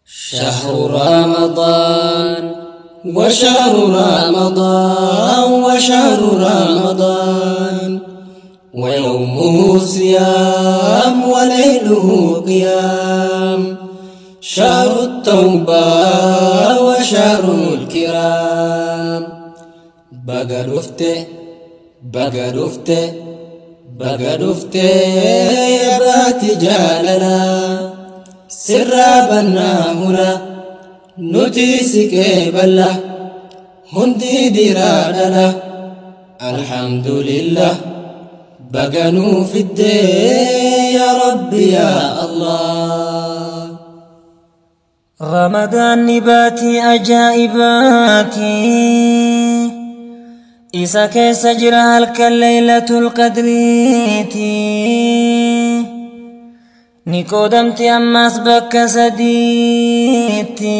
شهر رمضان وشهر رمضان وشهر رمضان، ويومه صيام وليله قيام، شهر التوبة وشهر الكرام. Baga dhufte, baga dhufte, baga dhufte, baati jaalalaa sirraa bannaa hura nuti siqee balla hundi dhiiraa dhala. Alhamdulillah, baga nuu fiddee yaa Rabbi yaa Allah. Ramadaanni baatii ajaa'ibaati. Isa keessa jira halkan Laylatul Qadriiti. Ni qoodamti ammas bakka sadiitti.